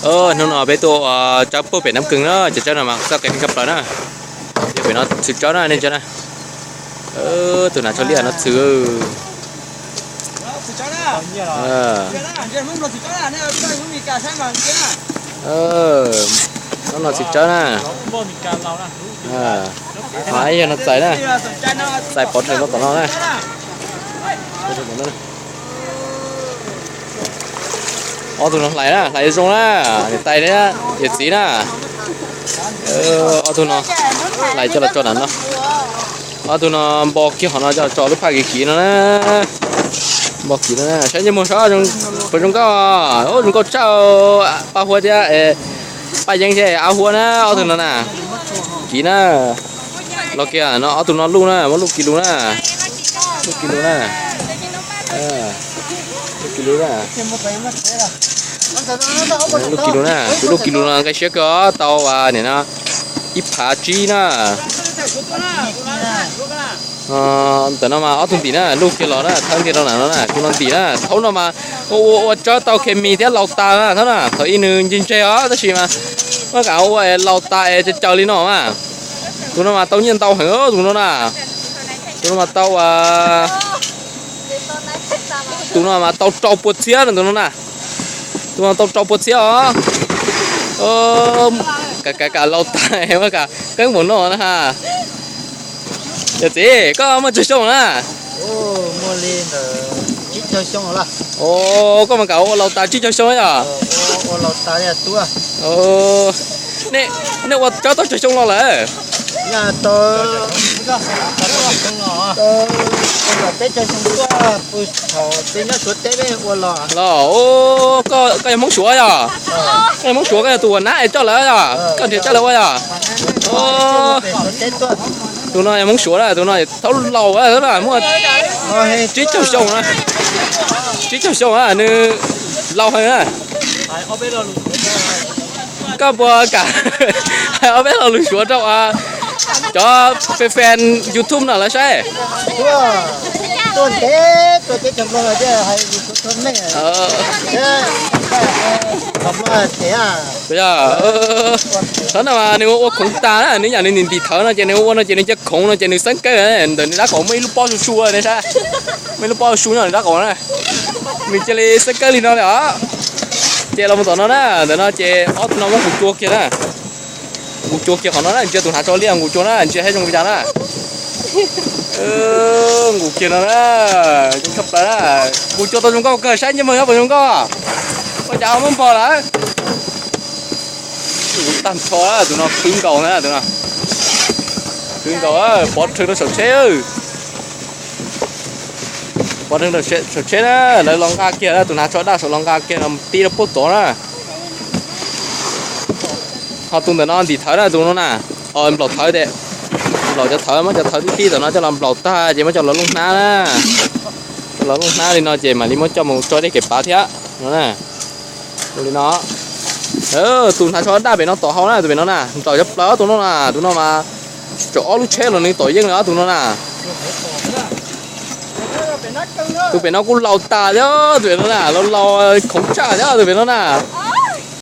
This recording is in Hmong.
Hnub no peb tuaj ua tsawb puag pem Nab Kws na, cov tsawb no mas txoj kev kab plaws na. Yog pem no txhwv tsawb na nej cov na. Tus hnav tsho liaj no txhwv. Hnub no txhwv tsawb na. Mas ib yog no txais na, txais pov rhawv no tom no na. Ob tug no hlais na, hlais zoo na, niam tais thiab yawm txiv na. Ob tug no hlais coj los tso nram no. Ob tug no npo kiag qhov no coj los tso lub phaj kiv kiv no na. Npo kiv no na, saib ntsej muag saib puas zoo nkauj. Zoo nkauj tshaj, Paj Huab thiab Paj Yeeb thiab Ab Huab na, ob tug no na. Kiv na, los kiag no ob tug no luj na, muab luj kiv lus na. Luj kiv lus na. Luj kiv lus na. Luj kiv lus na, kuv luj kiv lus no nqe siab kawg tau nim no ib phav tsib na. Ntawm no mas ob tug ntim na, luj kiag los na, thawb ntiag rau nram no na, tus no ntim na, thaum no mas ua ua ua tsawb tau khes mis thiab laus tas na, thaum no thaum ub nws ntseg ntseg os tab sis mas muab kam ua es laus tas es caws caws li no mas. Tus no mas tau nyiaj ntau heev tus no na. Tus no mas tau, tus no mas tau rau pua txhiab na tus no na. Tus no tau rau pua txhiab os. Kam kam kam laus tas muab kam keeb npaum no na. Yog txiv koj muaj tsawg xyoo na? Koj mas kam ua laus tas tsib caug xyoo yog? Nej ua tsawb tau tsawg xyoo los lawm? Los, koj yog Hmoob Suav yog? Koj yog Hmoob Suav, koj yog tus uas nab es coj lawv yog? Koj nrhiav coj lawv ua yog? Tus no yog Hmoob Suav na, tus no thaum laus muaj tsib caug xyoo na. Tsib caug xyoo na, nws laus heev na. Koj puas kam hais ob peb lo lus Suav rau cov fan YouTube no lawv saib? Thawv no mas nws ua khoov tas na, nws yam nws ntim ntim thawv no ces nws ua ua no ces nws cia khoov no ces nws xeeb kawg ntawm nws dab qaum muaj ib lub pob su su ne saib. Muaj ib lub pob su su nyob nws dab qaum na. Nws cia li xeeb kawg li no li os. Ces los mus tom no na, ntawm no ces ob tug no muab nqus cua kiag na. Nqus cua kiag qhov no na, ntsia tus hnav tsho liaj nqus cua na, ntsia saib zoo li cas na. Nqus kiag no na, zoo tshaj plaws na. Nqus cua tau zoo nkauj kawg, saib ntsej muag nyob puas zoo nkauj. Ua cas muab npog lawm. Tag nrho tus no khwv nkaus na, tus no khwv nkaus, pov rhawv rau saum tsheb. Pov rhawv rau saum tsheb na, lawv los nqa kiag na, tus hnav tsho daj saum los nqa kiag no tib rau puag tod na. Ho tus ntawm no ntim thawv na, tus no na, nplaum thawv tes, nplaum cov thawv, muab cov thawv tib tib tom no coj los nplaum tag ces muab coj los looj hnab na. Coj los looj hnab li no ces mam li muab coj mus tso dej kev pav thiab no na. Ua li no, tus hnav tsho daj pem no tom hau na, tus pem no na, nplaum cov plaws tus no na, tus no mas tsuas ob lub tsheb los nws tom yeej li tus no na. Tus pem no kuj laus tas thiab, tus pem no na, laus laus khoov tshaj thiab tus pem no na.